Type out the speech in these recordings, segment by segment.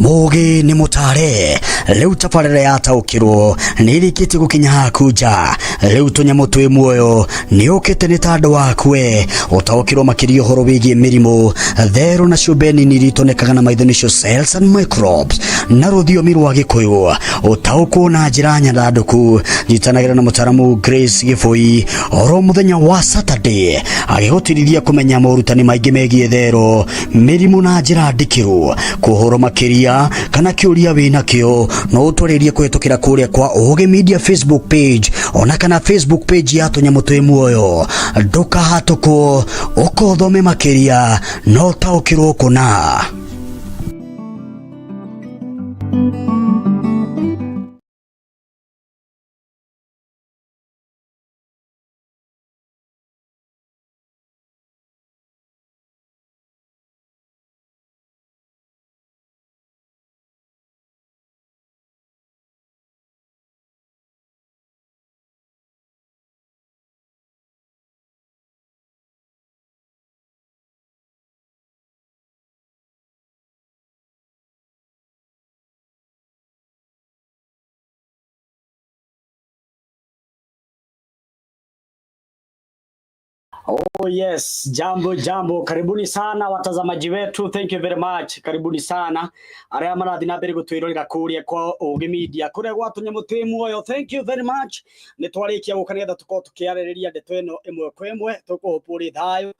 Mũgĩ nĩ mũtare rĩu tabarĩra yataũkĩrwo nĩ ĩrĩkĩtie gũkinya haku nja. Rĩu tũnyamũ twĩ muoyo nĩ ũkĩte nĩ ta andũ akue ũtaũkĩrwo makĩria ũhoro wĩgiĩ mĩrimũ, therũ na ciũmbe nini iria itonekaga na maitho nĩcio cells and microbes na rũthiomi rwa Gĩkũyũ. Ũtaũkwo na njĩra nyandandũku. Nyitanagĩra na mũtaramu Grace Gĩbũi oro mũthenya wa Saturday agĩgũtirithia kũmenya morutani maingĩ megiĩ therũ, mĩrimũ na njĩra ndikĩru. Kũhoro makĩria kana kĩũria wĩnakĩo no ũtwarĩrie kũhetũkĩra kũrĩa kwa Ũgĩ Media Facebook page ona kana Facebook page ya tũnyamũ twĩ muoyo. Ndũkahatũkwo, ũkothome makĩria na ũtaũkĩrwo kũna. Oh yes, jambo jambo, karibuni sana watazamaji wetu, thank you very much, karibuni sana aria marathi na mbere gutwirorera kuria kwa Ũgĩ Media kuria gwa tũnyamũ twĩ muoyo, thank you very much. Nĩ twarikia gũka nĩgetha tũkorwo tũkĩarĩrĩria ndeto ĩno ĩmwe kwa ĩmwe, tũkũhũpwo ũrĩ thayũ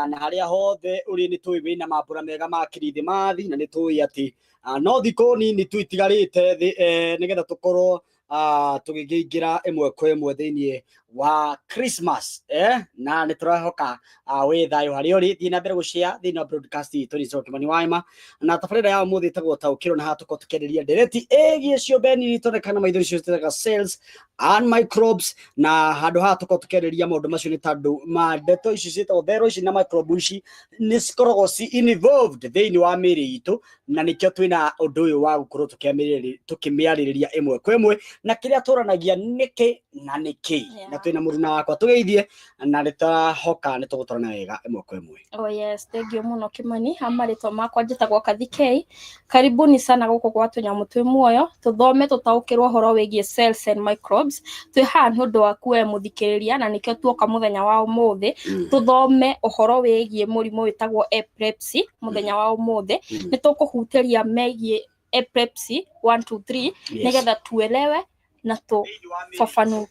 na harĩa hothe ũrĩ nĩ tũĩ wĩna mambũra mega ma kirithimathi na nĩ tũĩ atĩ no thikũ nini tu itigarĩte nĩgetha tũkorwo tũgĩkĩingĩra ĩmwe kwa ĩmwe thĩinĩ wa Christmas, na nĩ tũrehoka wĩ thayũ harĩa ũrĩ. Thiĩ na mbere gũshare thĩinĩ wa broadcast itũ. Nĩ Coki Kimani Waima na tabarĩra ya ũmũthĩ ĩtagwo Taũkĩrwo, na haha tũkorwo tũkĩarĩria ndereti ĩgiĩ ciũmbe nini itonekaga na maitho nĩcio ciĩtagwo cells and microbes, na handũ haha tũkorwo tũkĩarĩria maũndũ macio nĩ tondũ ma ndeto ici ciĩtagwo therũ ici na microbe ici nĩ cikoragwo ci involved thĩinĩ wa mĩĩrĩ itũ, na nĩkĩo twĩna ũndũ ũyũ wa gũkorwo tũkĩmĩarĩrĩria ĩmwe kwa ĩmwe na kĩrĩa tũranagia nĩkĩ na nĩkĩ. Na twĩna mũruna wakwa tũgeithie na nĩtũrahoka nĩ tũgũtwarana wega ĩmwe kwa ĩmwe. Oh yes, thank you mũno Kimani. Ha marĩtwa makwa njĩtagwo Kathi K. Karibuni sana gũkũ gwa tũnyamũ twĩ muoyo, tũthome tũtaũkĩrwo ũhoro wĩgiĩ cells and microbes. Twĩ haha nĩ ũndũ waku we mũthikĩrĩria, na nĩkĩo tuoka mũthenya wa ũmũthĩ tũthome ũhoro wĩgiĩ mũrimũ wĩtagwo epilepsy. Mũthenya wa ũmũthĩ nĩ tũkũhutĩria megiĩ epilepsy 1 2 3 nĩgetha tuelewe na tufafanukiwe.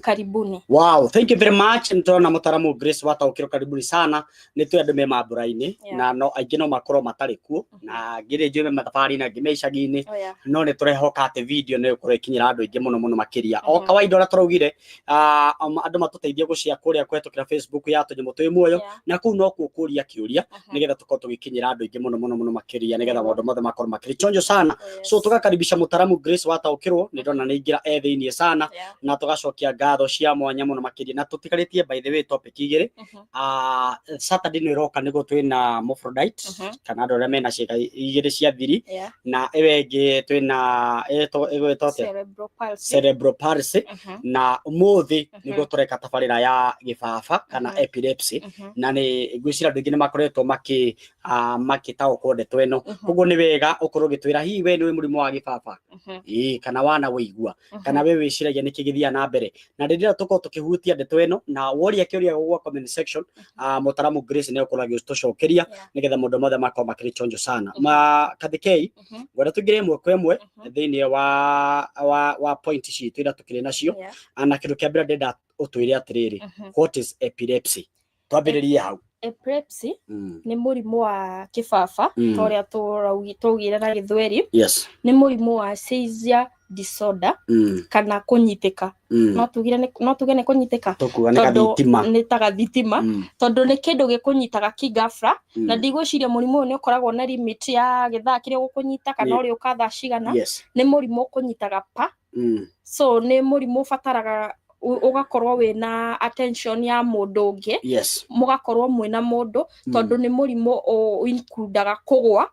Karibuni. Wow, thank you very much. Nĩtũrona mũtaramu Grace wataũkĩrwo, karibuni sana. Nĩ twĩ andũ me mambũra-inĩ na no aingĩ no makorwo matarĩ kuo na ngĩrĩ njũĩ me mathabarĩ na angĩ me icagi-inĩ, no nĩ tũrehoka atĩ video nĩ ĩgũkorwo ĩkinyĩra andũ aingĩ mũno mũno makĩria. O kawaida ũrĩa tũraugire, andũ matũteithie gũshare kũrĩa kũhetũkĩra Facebook ya tũnyamũ twĩ muoyo, na kũu no kuo kũria kĩũria nĩgetha tũkorwo tũgĩkinyĩra andũ aingĩ mũno mũno mũno makĩria nĩgetha maũndũ mothe makorwo makĩrĩ chonjo sana. So tũgakaribisha mũtaramu Grace wataũkĩrwo, nĩ ndona nĩ ingĩra e thĩiniĩ sana, na tũgacokia ngatho cia mwanya mũno makĩria. Na tũtigarĩtie, by the way, topic igĩrĩ. Saturday nĩ ĩroka nĩguo twĩna Hermaphrodite kana andũ arĩa mena ciĩga igĩrĩ cia thiri, na ĩyo ĩngĩ twĩna ĩgwĩtwo atĩa? Cerebral palsy. Cerebral palsy. Na ũmũthĩ nĩguo tũreka tabarĩra ya gĩbaba kana epilepsy, na nĩ ngwĩciria andũ aingĩ nĩ makoretwo makĩtaũkwo ndeto ĩno. Koguo nĩ wega ũkorwo ũgĩtwĩra hihi we nĩ wĩ mũrimũ wa gĩbaba, ĩĩ, kana wana wĩigua, kana we wĩciragia nĩkĩ gĩthiaga na mbere. Na rĩrĩa tũkorwo tũkĩhutia ndeto ĩno na woria kĩũria gwa comment section, mũtaramu Grace nĩ egũkorwo agĩtũcokeria nĩgetha maũndũ mothe makorwo makĩrĩ chonjo sana. Ma Kathikei, ngwenda tũingĩre ĩmwe kwa ĩmwe thĩinĩ wa point citũ iria tũkĩrĩ nacio. Na kĩndũ kĩa mbere ndĩrenda ũtwĩre atĩrĩrĩ, what is epilepsy? Twambĩrĩrie hau. Epilepsy nĩ mũrimũ wa kĩbaba, ta ũrĩa tũraugire na gĩthweri. Nĩ mũrimũ wa seizure disorder kana kũnyitĩka. No tuge nĩ kũnyitĩka. Tũkuga nĩ tondũ gathitima. Nĩ ta gathitima, tondũ nĩ kĩndũ gĩkũnyitaga kĩgafra, na ndigwĩciria mũrimũ ũyũ nĩ ũkoragwo na limit ya gĩthaa kĩrĩa ũgũkũnyita kana ũrĩũka thaa cigana. Nĩ mũrimũ ũkũnyitaga pa. So nĩ mũrimũ ũbataraga ũgakorwo wĩna attention ya mũndũ ũngĩ, mũgakorwo mwĩna mũndũ, tondũ nĩ mũrimũ includaga kũgwa.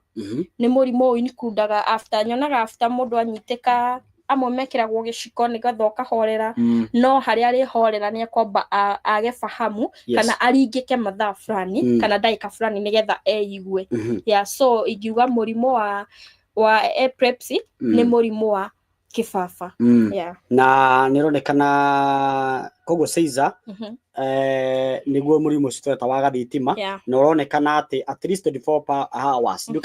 Nĩ mũrimũ includaga after, nyonaga after mũndũ anyitĩka, amwe mekĩragwo gĩciko nĩgetha ũkahorera, no harĩa arĩhorera nĩ ekwamba age fahamu kana aringĩke mathaa fulani kana ndagĩka fulani nĩgetha eigue. Yeah, so ingiuga mũrimũ wa wa epilepsy nĩ mũrimũ wa kĩbaba. Yeah. Na nä ronekana koguo seizure nĩguo mũrimũ ũcio tũreta wa gathitima. Na ũronekana atĩ at least 24 per hours nĩ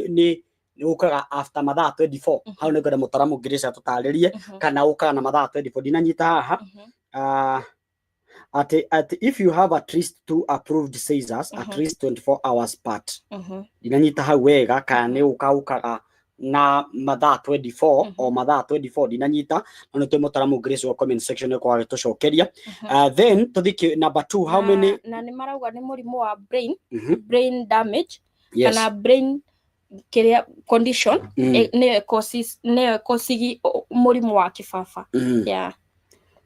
nĩ ũkaga after mathaa 24. Hau nĩ ngwenda mũtaramu Grace atũtarĩrie kana ũkaga na mathaa 24. Ndinanyita haha. Atĩ if you have at least two approved seizures at least 24 hours part. Ndinanyita hau wega kana nĩ ũkaga na mathaa 24 o mathaa 24, ndinanyita, no nĩ twĩ mũtaramu Grace wa comment section ĩkorwo agĩtũcokeria. Then tũthiĩ number 2, how many Na nĩ marauga nĩ mũrimũ wa brain brain damage kana brain kĩrĩa condition nĩyo causes, nĩyo causes mũrimũ wa kĩbaba. Yeah.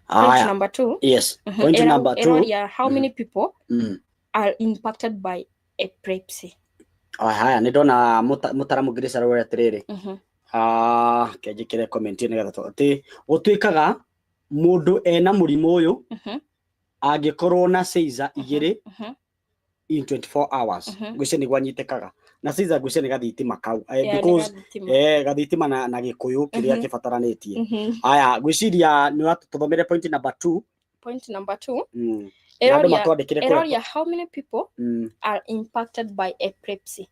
Point number 2. Yes. Point number 2. Ĩroria how many people are impacted by epilepsy. Haya, nĩ ndona mũtaramu Grace arauga atĩrĩrĩ, kenjĩkĩre comment nĩgetha atĩ gũtuĩkaga mũndũ ena mũrimũ ũyũ angĩkorwo na seizure igĩrĩ in 24 hours. Ngwĩciria nĩguo anyitĩkaga na seizure, ngwĩciria nĩ gathitima kau, because gathitima na Gĩkũyũ kĩrĩa kĩbataranĩtie. Aya, ngwĩciria nĩ tũthomere point number 2. Point number 2. Ĩroria how many people are impacted by epilepsy.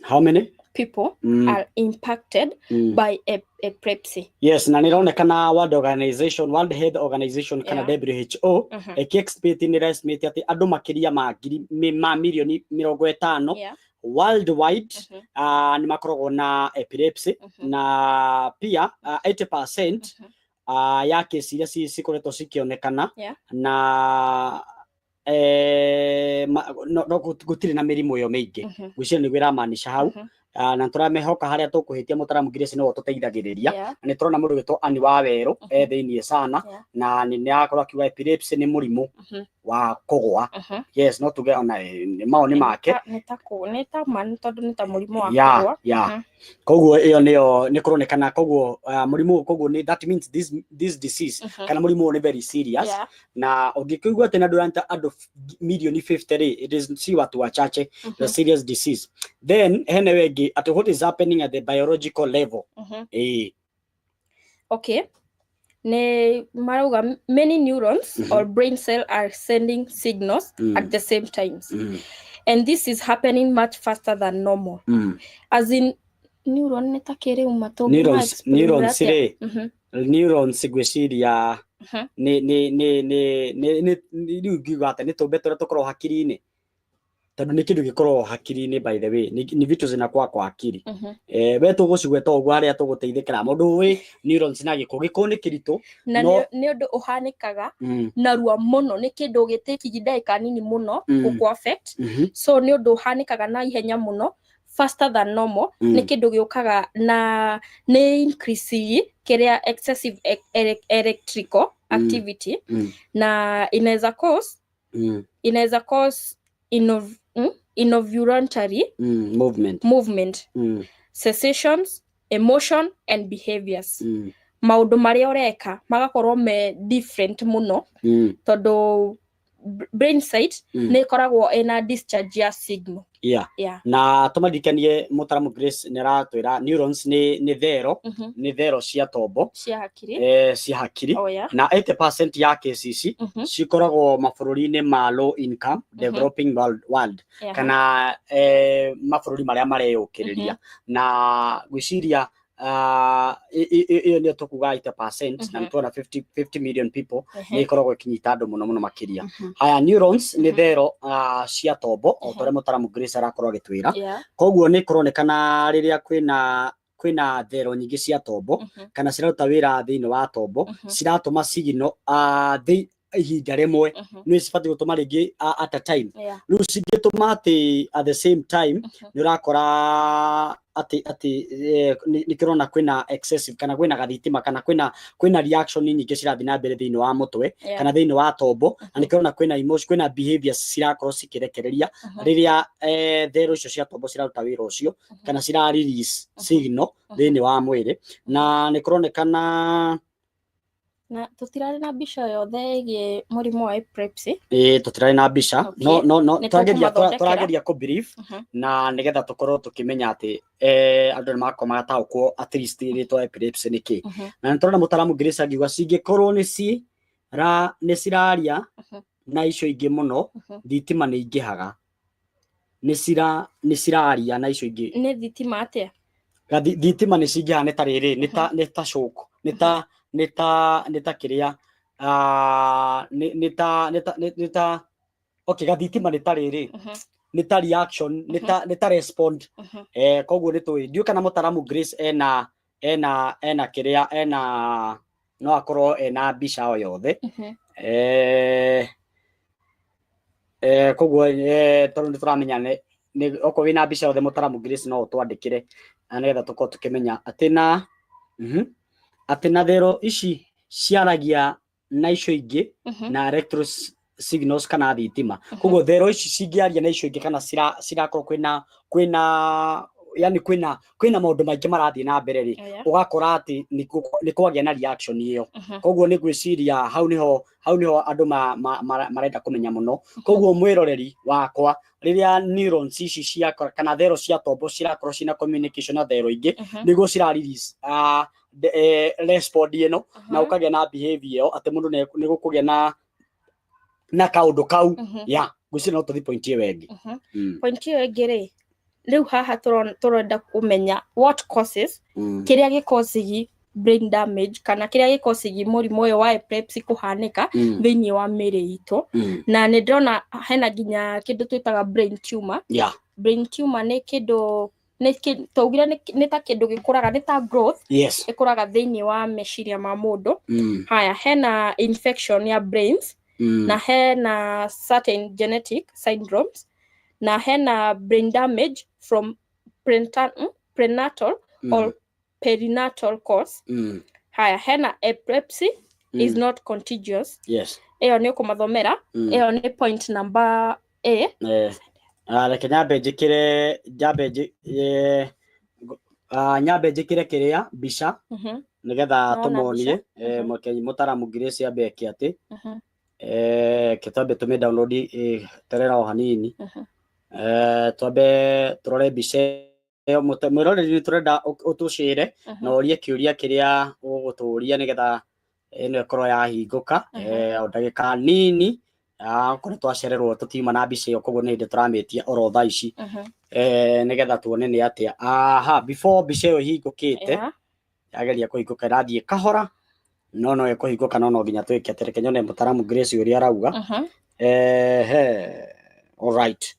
How many people are impacted by epilepsy. Yes, na nĩronekana World Organization, World Health Organization kana WHO ĩkĩ nĩ estimate atĩ andũ makĩria ma ngiri ma mirioni 50 worldwide nĩ makoragwo na epilepsy, na pia 80% ya kesi iria cikoretwo cikĩonekana na no gũtirĩ na mĩrimũ ĩyo mĩingĩ. Ngwĩciria nĩguo ĩramaanisha hau. Na tũramehoka harĩa tũkũhĩtia mũtaramu Grace nĩwe ũtũteithagĩrĩria. Na nĩ tũrona mũndũ wĩtwo Annie wa Werũ e thĩiniĩ sana, na nĩ arakorwo akiuga epilepsy nĩ mũrimũ wa kũgũa. Yes, no tuge ona mawoni make nĩ ta ma tondũ nĩ ta mũrimũ wa kũgũa. Koguo ĩyo nĩyo nĩ kũronekana, koguo mũrimũ, koguo nĩ that means this disease kana mũrimũ ũyũ nĩ very serious. Na ũngĩkĩigua atĩ na ndũranta andũ milioni 50 rĩ, it is si watu wachache, the serious disease. Then hene wengĩ atĩ what is happening at the biological level. Okay, nĩ marauga many neurons or brain cell are sending signals at the same times, and this is happening much faster than normal. As in neuron nĩ ta kĩrĩu matũ Neurons rĩ, neurons ngwĩciria nĩ nĩ nĩ nĩ nĩ nĩ rĩu ngiuga atĩ nĩ tũmbe tũrĩa tũkoragwo hakiri-inĩ, tondũ nĩ kĩndũ gĩkoragwo hakiri-inĩ, by the way, ni vitu zinakuwa kwa akili. We tũgũcigweta ũguo harĩa tũgũteithĩkĩra mũndũ ũĩ neurons na gĩkũ gĩkũ nĩ kĩritũ. Na nĩ ũndũ ũhanĩkaga narua mũno, nĩ kĩndũ gĩtĩkigi ndagĩka nini mũno gũkũ affect. So nĩ ũndũ ũhanĩkaga na ihenya mũno, faster than normal. Nĩ kĩndũ gĩũkaga na nĩ increase kĩrĩa excessive electrical activity, na inaweza cause involuntary movement, movement, sensations, emotion and behaviors. Maũndũ marĩa ũreka magakorwo me different mũno, tondũ brain site nĩ ĩkoragwo ĩna discharge ya signal. Na tũmaririkanie mũtaramu Grace nĩ aratwĩra neurons nĩ thero, nĩ thero cia tombo cia hakiri, cia hakiri. Na 80% ya cases ici cikoragwo mabũrũri-inĩ ma low income developing world kana mabũrũri marĩa mareyũkĩrĩria, na gwĩciria ĩyo nĩyo tũkuga 80%, na nĩtuona 50 million people, nĩ ĩkoragwo ĩkĩnyita andũ mũno mũno makĩria. Haya, neurons nĩ thero cia tombo o ta ũrĩa mũtaramu Grace arakorwo agĩtwĩra. Koguo nĩ kũronekana rĩrĩa kwĩna thero nyingĩ cia tombo kana ciraruta wĩra thĩinĩ wa tombo, ciratũma signal ihinda rĩmwe, nĩ cibatiĩ gũtũma rĩngĩ at a time. Rĩu cingĩtũma atĩ at the same time, nĩ ũrakora atĩ nĩ kĩrona kwĩna excessive kana kwĩna gathitima kana kwĩna reaction nyingĩ cirathiĩ na mbere thĩinĩ wa mũtwe kana thĩinĩ wa tombo, na nĩ kĩrona kwĩna emotion, kwĩna behaviors cirakorwo cikĩrekereria rĩrĩa thero icio cia tombo ciraruta wĩra ũcio kana cira release signal thĩinĩ wa mwĩrĩ, na nĩ kũronekana Na tũtirarĩ na mbica yothe ĩgiĩ mũrimũ wa epilepsy. Ĩĩ, tũtirarĩ na mbica. No no no Nĩ tũrageria tũkũmathondekera. Tũrageria kũ brief na nĩgetha tũkorwo tũkĩmenya atĩ andũ nĩ makorwo magataũkwo at least rĩtwa epilepsy nĩ kĩ. Na nĩ tũrona mũtaramu Grace angiuga cingĩkorwo nĩ ciraria na icio ingĩ mũno, thitima nĩ ingĩhaga, nĩ ciraria na icio ingĩ. Nĩ thitima atĩa? Thitima nĩ cingĩhaga, nĩ ta rĩrĩ, nĩ ta shock, nĩ ta kĩrĩa, nĩ ta okay, gathitima nĩ ta rĩrĩ, nĩ ta reaction, nĩ ta respond. Koguo nĩ tũĩ, ndiũĩ kana mũtaramu Grace ena kĩrĩa, ena, no akorwo ena mbica o yothe. Koguo tondũ nĩ tũramenya nĩ okorwo wĩna mbica yothe, mũtaramu Grace, no ũtwandĩkĩre na nĩgetha tũkorwo tũkĩmenya atĩ na thero ici ciaragia na icio ingĩ na electro signals kana thitima. Koguo thero ici cingĩaria na icio ingĩ kana cirakorwo kwĩna yani kwĩna maũndũ maingĩ marathiĩ na mbere rĩ, ũgakora atĩ nĩ kwagĩa na reaction ĩyo. Koguo nĩ ngwĩciria hau nĩho andũ marenda kũmenya mũno. Koguo mwĩroreri wakwa, rĩrĩa neurons ici cia kana thero cia tombo cirakorwo cina communication na thero ingĩ, nĩguo cira release respond ĩno na ũkagĩa na behavior ĩyo atĩ mũndũ nĩ gũkũgĩa na kaũndũ kau. Ya, ngwĩciria no tũthiĩ point ĩyo ĩngĩ. Point ĩyo ĩngĩ rĩ, rĩu haha tũrenda kũmenya what causes, kĩrĩa gĩkosigi brain damage kana kĩrĩa gĩkosigi mũrimũ ũyũ wa epilepsy kũhanĩka thĩinĩ wa mĩĩrĩ itũ. Na nĩ ndĩrona hena nginya kĩndũ twĩtaga brain tumor. Brain tumor nĩ kĩndũ twaugire nĩ ta kĩndũ gĩkũraga, nĩ ta growth ĩkũraga thĩinĩ wa meciria ma mũndũ. Haya, hena infection ya brains, na hena certain genetic syndromes, na hena brain damage from prenatal or perinatal cause. Haya, hena epilepsy is not contagious. Ĩyo nĩ ũkũmathomera. Ĩyo nĩ point number A. Reke nyambe njĩkĩre, nyambe njĩkĩre kĩrĩa, mbica, nĩgetha Nĩwona tũmonie. mbica? Mũtaramu Grace ambe eke atĩ ke twambe tũmĩ download, terera o hanini. Twambe tũrore mbica ĩyo. Mwĩroreri, nĩ tũrenda ũtũcĩre na ũrie kĩũria kĩrĩa ũgũtũria nĩgetha ĩno ĩkorwo yahingũka. O ndagĩka nini. Okorwo twacererwo tũtiuma na mbica ĩyo, koguo nĩ hĩndĩ tũramĩtia oro thaa ici, nĩgetha tuone nĩ atĩa. Aha, before mbica ĩyo ĩhingũkĩte, yageria kũhingũka, ĩrathiĩ kahora, no ĩkũhingũka, no nginya twĩke atĩ reke nyone mũtaramu Grace ũrĩa arauga. Ehe, alright,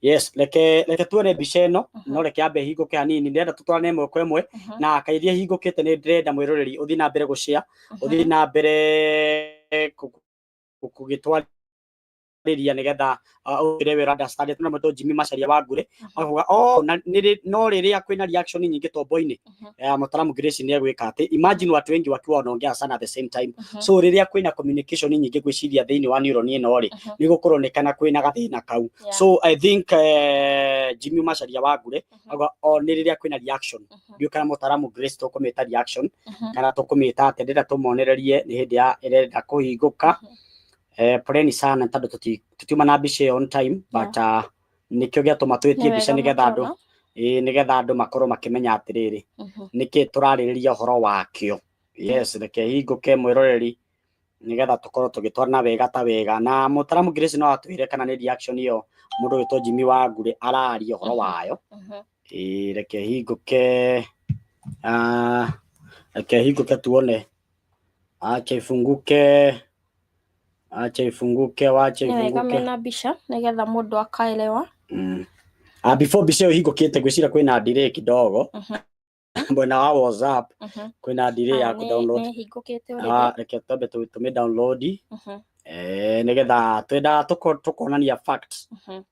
yes, reke tuone mbica ĩno. No reke ambe ĩhingũke hanini, ndĩrenda tũtwarane ĩmwe kwa ĩmwe. Na kaithia ĩhingũkĩte, nĩ ndĩrenda mwĩroreri ũthiĩ na mbere gũshare, ũthiĩ na mbere kũgĩtwarĩria nĩgetha ũkĩre wĩra understand. Tuna mũndũ Jimmy Macharia wa Ngure akauga oh na no rĩrĩa kwĩna reaction nyingĩ tombo-inĩ, mũtaramu Grace nĩ egwĩka atĩ imagine watu wengi wakiwa wanaongea sana at the same time. So rĩrĩa kwĩna communication nyingĩ, gwĩciria thĩinĩ wa neuron ĩno rĩ, nĩ gũkũronekana kwĩna gathĩna kau. So I think Jimmy Macharia wa Ngure auga o nĩ rĩrĩa kwĩna reaction. Ndiũĩ kana mũtaramu Grace tũkũmĩta reaction kana tũkũmĩta atĩa. Ndĩrenda tũmonererie nĩ hĩndĩ ya ĩrenda kũhingũka. Poleni sana tondũ tũtiuma na mbica ĩyo on time, but nĩkĩo gĩatũma twĩtie Nĩ mbica wega nĩgetha andũ mũtona. Ĩĩ, nĩgetha andũ makorwo makĩmenya atĩrĩrĩ, nĩkĩ tũrarĩrĩria ũhoro wakĩo. Yes, reke hingũke, mwĩroreri, nĩgetha tũkorwo tũgĩtwarana wega ta wega. Na mũtaramu Grace no atwĩre kana nĩ reaction ĩyo mũndũ wĩtwo Jimmy wa Ngure araria ũhoro wayo. Ĩĩ, reke hingũke, reke hingũke tuone. Acha ifunguke, acha ifunguke, wacha Nĩ wega ifunguke. Mena mbica nĩgetha mũndũ akaelewa. Before mbica ĩyo hingũkĩte, ngwĩciria kwĩna delay kidogo mwena wa WhatsApp. Kwĩna delay ya Nĩ kũ-download. Nĩ hingũkĩte Ah, already. reke twambe tũmĩ download, nĩgetha twendaga tũkonania facts,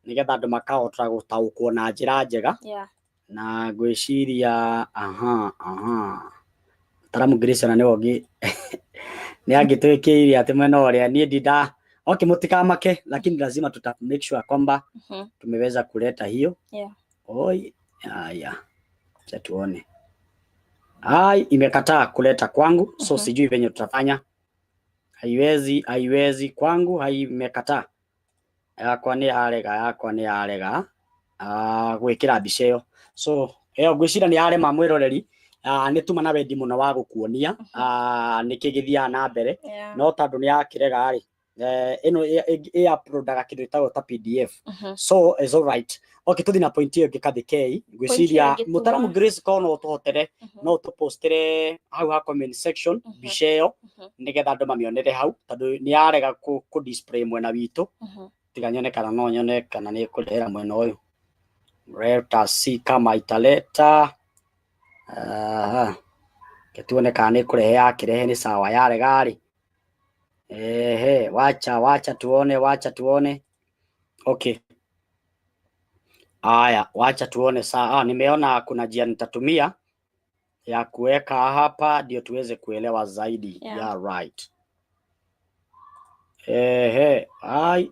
nĩgetha andũ makahota gũtaũkwo na njĩra njega. Na ngwĩciria aha, Mũtaramu Grace ona nĩwe ũngĩ nĩ angĩtwĩkĩire atĩ mwena ũrĩa niĩ ndinda. Okay, mũtikamake, lakini lazima tuta make sure kwamba tumeweza kuleta hiyo. Oi, haya, acha tuone. Ai, imekataa kuleta kwangu, so sijui venye tutafanya. Haiwezi, haiwezi kwangu, haimekataa. Yakwa nĩ yarega, yakwa nĩ yarega gwĩkĩra mbica ĩyo. So ĩyo ngwĩciria nĩ yarema mwĩroreri. Nĩ tuma na wendi mũno wa gũkuonia nĩkĩ gĩthiaga na mbere, no tondũ nĩ yakĩrega rĩ, ĩno ĩ uploadaga kĩndũ gĩtagwo ta PDF. So it's all right. Okay, tũthiĩ na point ĩyo ĩngĩ Kathikei. Ngwĩciria ĩyo ĩngĩ mũtaramu tuma- Grace korwo no ũtũhotere, no ũtũpostere hau ha comment section mbica ĩyo, nĩgetha andũ mamĩonere hau, tondũ nĩ yarega kũ display mwena witũ. Tiga nyone kana no nyone kana nĩ ĩkũrehera mwena ũyũ. Let us see kama italeta. Aha. Reke tuone kana nĩ ĩkũrehe. Yakĩrehe nĩ sawa, yarega rĩ, ehe, wacha wacha tuone, wacha tuone. Okay, aya, wacha tuone saa. Nimeona kuna njia nitatumia ya kuweka hapa ndio tuweze kuelewa zaidi. Yeah, right. Ehe, ai.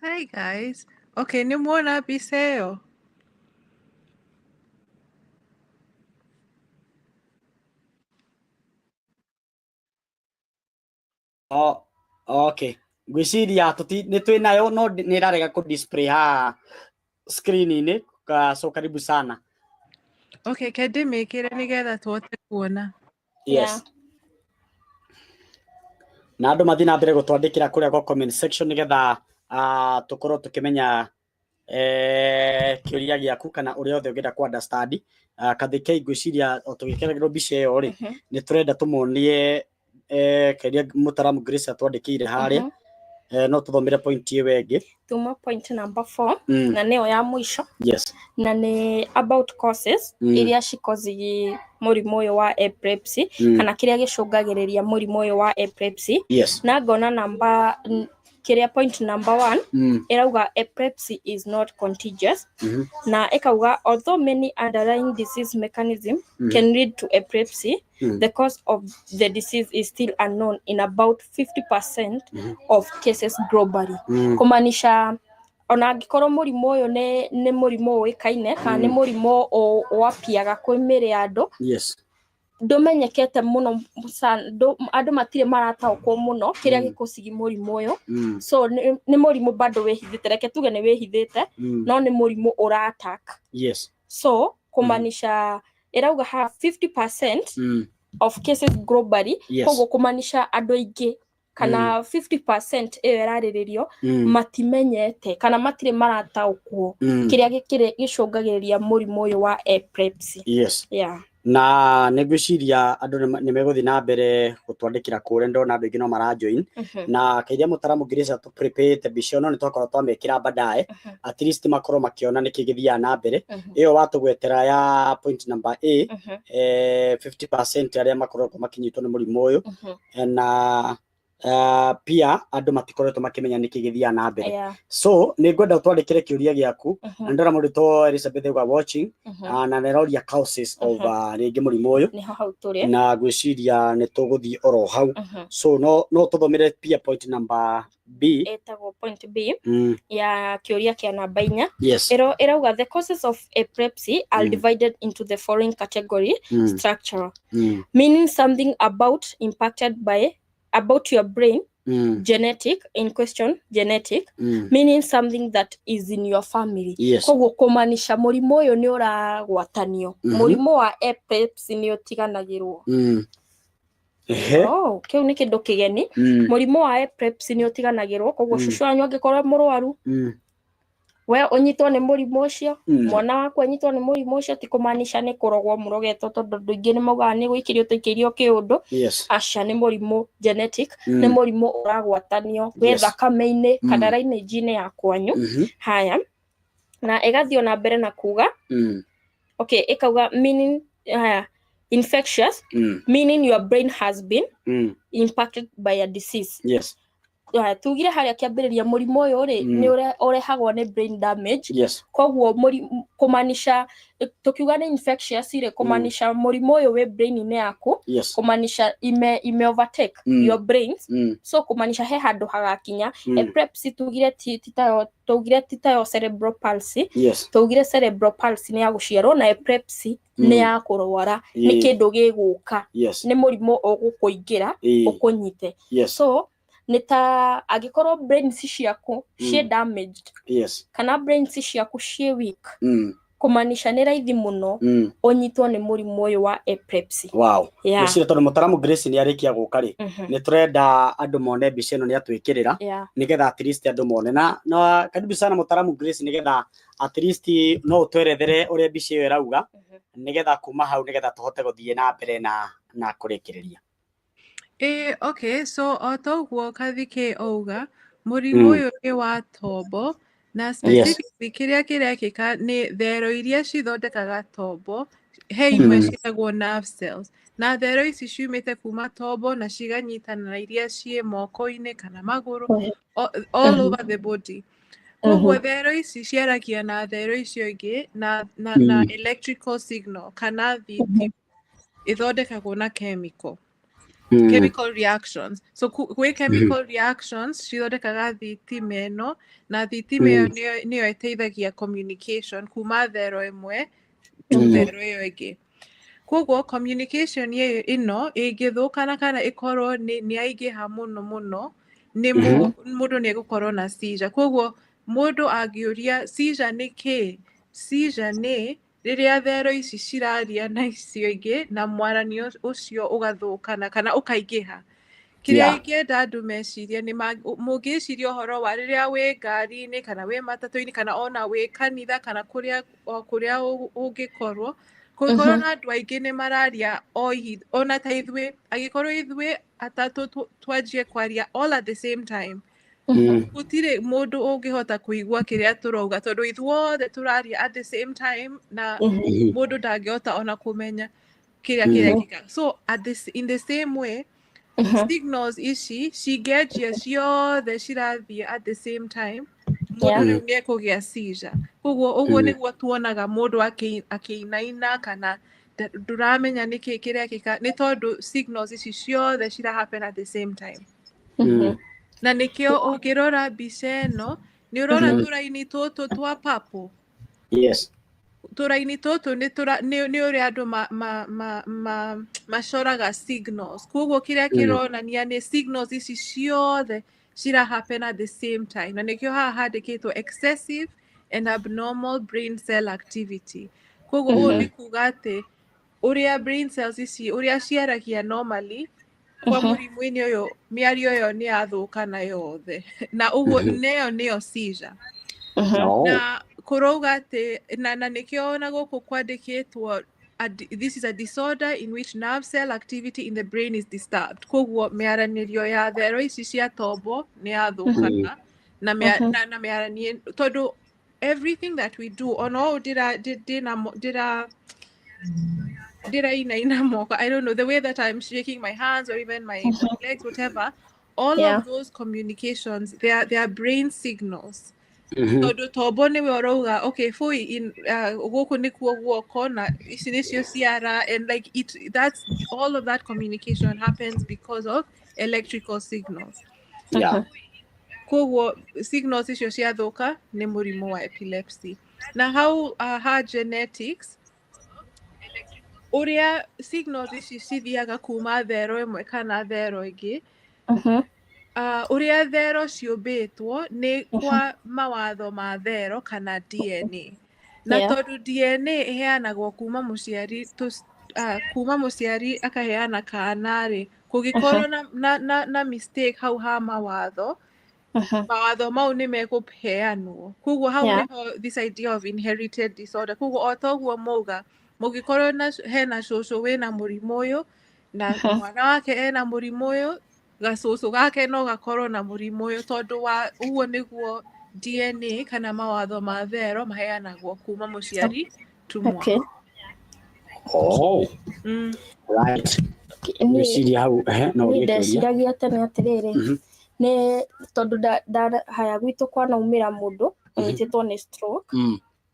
Hi guys. Okay, nĩ muona mbica ĩyo? Oh, okay. Ngwĩciria tũti nĩ twĩ nayo, no nĩ ĩrarega kũ display haha screen-inĩ. So karibu sana. Okay, ke ndĩmĩkĩre nĩgetha tũhote kuona. Yes. Na andũ mathiĩ na mbere gũtwandĩkĩra kũrĩa gwa comment section nĩgetha tũkorwo tũkĩmenya kĩũria gĩaku kana ũrĩa othe ũngĩenda ku understand. Kathikei, ngwĩciria o tũgĩkeragĩrwo mbica ĩyo rĩ, nĩ tũrenda tũmonie kĩrĩa mũtaramu Grace atwandĩkĩire harĩa. No tũthomere point ĩyo ĩngĩ. Tuma point number 4, na nĩyo ya mũico, na nĩ about causes iria cikozi mũrimũ ũyũ wa epilepsy, kana kĩrĩa gĩcũngagĩrĩria mũrimũ ũyũ wa epilepsy. Na ngona namba kĩrĩa point number 1 ĩrauga epilepsy is not contagious, na ĩkauga although many underlying disease mechanism can lead to epilepsy, the cause of the disease is still unknown in about 50% of cases globally. Kumaanisha ona angĩkorwo mũrimũ ũyũ nĩ mũrimũ ũĩkaine kana nĩ mũrimũ ũapiaga kwĩ mĩĩrĩ ya andũ, ndũmenyekete mũno sana, andũ matirĩ marataũkwo mũno kĩrĩa gĩkũcigi mũrimũ ũyũ. So nĩ mũrimũ bado wĩhithĩte, reke tuge nĩ wĩhithĩte, no nĩ mũrimũ ũra attack. So kumaanisha ĩrauga ha 50% of cases globally, koguo kumaanisha andũ aingĩ kana 50% ĩyo ĩrarĩrĩrio matimenyete kana matirĩ marataũkwo kĩrĩa gĩcũngagĩrĩria mũrimũ ũyũ wa epilepsy. Yeah. Na nĩ ngwĩciria andũ nĩ megũthiĩ na mbere gũtwandĩkĩra kũrĩa, ndona andũ aingĩ no marajoin. Na kĩrĩa mũtaramu Grace atũprepare mbica ĩno nĩ twakorwo twamĩkĩra baadaye, at least makorwo makĩona nĩkĩ gĩthiaga na mbere. Ĩyo watũgwetera ya point number A, 50% arĩa makoretwo makinyitwo nĩ mũrimũ ũyũ, na pia andũ matikoretwo makĩmenya nĩkĩ gĩthiaga na mbere. So nĩ ngwenda ũtwandĩkĩre kĩũria gĩaku. Na ndona mũndũ to Elizabeth auga watching, na nĩaroria causes of rĩngĩ mũrimũ ũyũ. Nĩho hau tũrĩ. Na ngwĩciria nĩ tũgũthiĩ oro hau. So no tũthomere pia point number B. Ĩtagwo point B ya kĩũria kĩa namba 4. Ĩrauga the causes of epilepsy are divided into the following category: structural, meaning something about impacted by about your brain, genetic, in question genetic, meaning something that is in your family. Koguo kũmaanisha mũrimũ ũyũ nĩ ũragwatanio. Mũrimũ wa epilepsy nĩ ũtiganagĩrwo. Ehe. Oh, kĩu nĩ kĩndũ kĩgeni. Mũrimũ wa epilepsy nĩ ũtiganagĩrwo, koguo cũcũ wanyu angĩkorwo e mũrwaru, We ũnyitwo nĩ mũrimũ ũcio, mwana waku anyitwo nĩ mũrimũ ũcio, ti kũmaanisha nĩ kũrogwo mũrogetwo, tondũ andũ aingĩ nĩ maugaga nĩ gũikĩrio tũikĩirio kĩũndũ. Aca, nĩ mũrimũ genetic, nĩ mũrimũ ũragwatanio wĩ thakame-inĩ kana lineage-inĩ ya kwanyu. Haya, na ĩgathiĩ ona mbere na kuga, okay, ĩkauga meaning, haya, infectious, meaning your brain has been impacted by a disease. Haya, tugire harĩa kĩambĩrĩria mũrimũ ũyũ rĩ, nĩ ũrehagwo nĩ brain damage. Koguo kũmaanisha tukiuga nĩ infectious rĩ, kũmaanisha mũrimũ ũyũ wĩ brain-inĩ yaku, kũmaanisha ime overtake your brains. So kũmaanisha he handũ hagakinya. Epilepsy tugire ti tayo, tugire ti tayo cerebral palsy. Tugire cerebral palsy nĩ ya gũciarwo na epilepsy nĩ ya kũrwara, nĩ kĩndũ gĩgũka, nĩ mũrimũ ũgũkũingĩra, ũkũnyite. So nĩ ta angĩkorwo brains ciaku ciĩ damaged kana brains ciaku ciĩ weak, kũmaanisha nĩ raithi mũno ũnyitwo nĩ mũrimũ ũyũ wa epilepsy. Ngwĩciria tondũ mũtaramu Grace nĩ arĩkia gũka rĩ, nĩ tũrenda andũ mone mbica ĩno nĩ atwĩkĩrĩra, nĩgetha at least andũ mone. Na karibu sana mũtaramu Grace, nĩgetha at least no ũtwerethere ũrĩa mbica ĩyo ĩrauga, nĩgetha kuma hau nĩgetha tũhote gũthiĩ na mbere na kũrĩkĩrĩria. Ĩĩ, okay, so o toguo Kathikĩ auga, mũrimũ ũyũ nĩ wa tombo na specifically kĩrĩa kĩrekĩka nĩ thero iria cithondekaga tombo, he imwe ciĩtagwo nerve cells, na thero ici ciumĩte kuma tombo na ciganyitana na iria ciĩ moko-inĩ kana magũrũ, all over the body. Koguo thero ici ciaragia na thero icio ingĩ na electrical signal kana thitima ĩthondekagwo na chemical chemical reactions. So gwĩ chemical reactions cithondekaga thitima ĩno, na thitima ĩyo nĩyo ĩteithagia communication kuma thero ĩmwe to thero ĩyo ĩngĩ. Koguo communication ĩyo ĩno ĩngĩthũkana kana ĩkorwo nĩ yaingĩha mũno mũno, nĩ mũndũ nĩ egũkorwo na seizure. Koguo mũndũ angĩũria seizure nĩ kĩĩ, seizure nĩ rĩrĩa thero ici ciraria na icio ingĩ na mwaranio ũcio ũgathũkana kana ũkaingĩha. Kĩrĩa ingĩenda andũ mecirie nĩ mũngĩciria ũhoro wa rĩrĩa wĩ ngari-inĩ kana wĩ matatũ-inĩ kana ona wĩ kanitha kana kũrĩa o kũrĩa ũngĩkorwo, kũngĩkorwo na andũ aingĩ nĩ mararia o ihinda, ona ta ithuĩ, angĩkorwo ithuĩ atatũ twanjie kwaria all at the same time, gũtirĩ mũndũ ũngĩhota kũigua kĩrĩa tũrauga, tondũ ithuothe tũraria at the same time na mũndũ ndangĩhota ona kũmenya kĩrĩa kĩrekĩka. So in the same way, signals ici cingĩanjia ciothe cirathiĩ at the same time, mũndũ rĩu nĩ ekũgĩa seizure. Koguo ũguo nĩguo tuonaga mũndũ akĩinaina kana ndũramenya nĩkĩ kĩrekĩka, nĩ tondũ signals ici ciothe cira happen at the same time. Na nĩkĩo ũngĩrora mbica ĩno, nĩ ũrona tũraini tũtũ twa purple. Tũraini tũtũ nĩ ũrĩa andũ macoraga signals. Koguo kĩrĩa kĩronania nĩ signals ici ciothe cira happen at the same time, na nĩkĩo haha handĩkĩtwo excessive and abnormal brain cell activity. Koguo ũũ nĩ kuga atĩ ũrĩa brain cells ici ũrĩa ciaragia normally, kwa mũrimũ-inĩ ũyũ mĩario ĩyo nĩ yathũkana yothe, na ũguo nĩyo nĩyo seizure. Na kũrauga atĩ na nĩkĩo ona gũkũ kwandĩkĩtwo this is a disorder in which nerve cell activity in the brain is disturbed. Koguo mĩaranĩrio ya thero ici cia tombo nĩ yathũkana na mĩaranio, tondũ everything that we do, ona ũũ ndĩra ndĩna ndĩra ndĩrainaina moko, I don't know, the way that I'm shaking my hands or even my legs, whatever, all of those communications, they are brain signals, tondũ tombo nĩwe ũrauga, okay, bũi in gũkũ nĩkuo guoko na ici nĩcio ciara, and like it that's all of that communication happens because of electrical signals. Koguo signals icio ciathũka nĩ mũrimũ wa epilepsy. Na hau ha genetics, ũrĩa signals ici cithiaga kuma thero ĩmwe kana thero ĩngĩ, ũrĩa thero ciũmbĩtwo nĩ kwa mawatho ma thero kana DNA, na tondũ DNA ĩheanagwo kuma mũciari kuma mũciari akaheana kana rĩ, kũngĩkorwo na mistake hau ha mawatho. Mawatho mau nĩ mekũheanwo. Koguo hau nĩho this idea of inherited disorder. Koguo o ta ũguo mauga, mũngĩkorwo na hena cũcũ wĩna mũrimũ ũyũ na mwana wake ena mũrimũ ũyũ, gacũcũ gake no gakorwo na mũrimũ ũyũ, tondũ wa ũguo nĩguo DNA kana mawatho ma thero maheanagwo kuma mũciari tu mwana. Oh. Right. Ngwĩciria hau no Niĩ ũrie kĩũria. Ndeciragia tene atĩrĩrĩ, nĩ tondũ haya gwitũ kwanaumĩra mũndũ ũnyitĩtwo nĩ stroke,